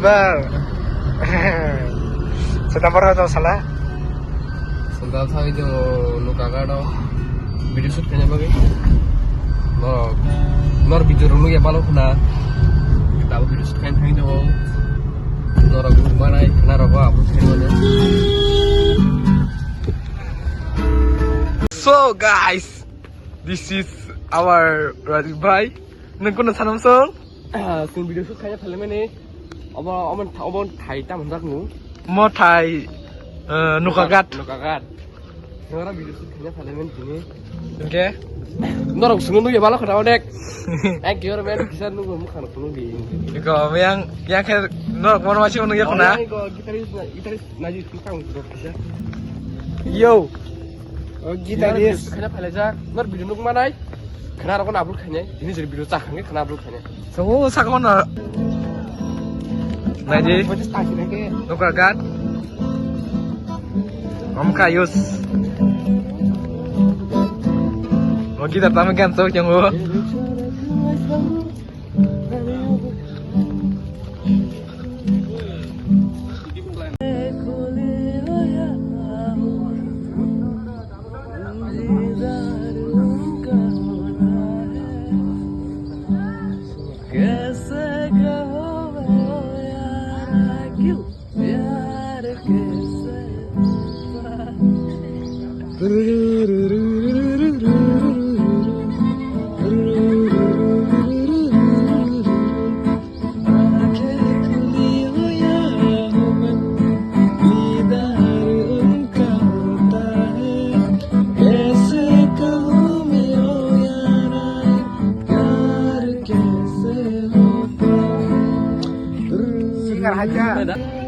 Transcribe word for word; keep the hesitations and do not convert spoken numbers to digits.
Bar. Seta bar do sala. Sandal thangwi tongo Nokaghat o video shoot khaina bagwi. Norok, norok video rok nukya balo khna. Tabuk video shoot khaina thangwi tongo. Norok nukmanai khna rogo abo khaimani. So guys, this is our Rajiv bhai. Nung kono sanam song? Ah, chwng video shoot khaina phaimani. Obo, obo, obo thai tam hwnjak nung. Mo thai, eh, Nokaghat. Nokaghat. Nora video shoot khaina phaimani tini. Oke. Norok sungno nukya bala khata onek. Ek yor ben kisa nung mo khana sunu di. Iko yang, yang khe norok mo ma sio nung ya khuna. Yang iko guitarist na, guitarist na ji khung khung kisa. Yo. O guitarist. Khaina phailajak. Nor video nukmanai. Khna rokno upload khainai. Tini jori video chakhang khe khna upload khainai. So, o saka ono. Naidi. Nokaghat. Omka yus. O guitar tamo gan so kyango. Singer haja.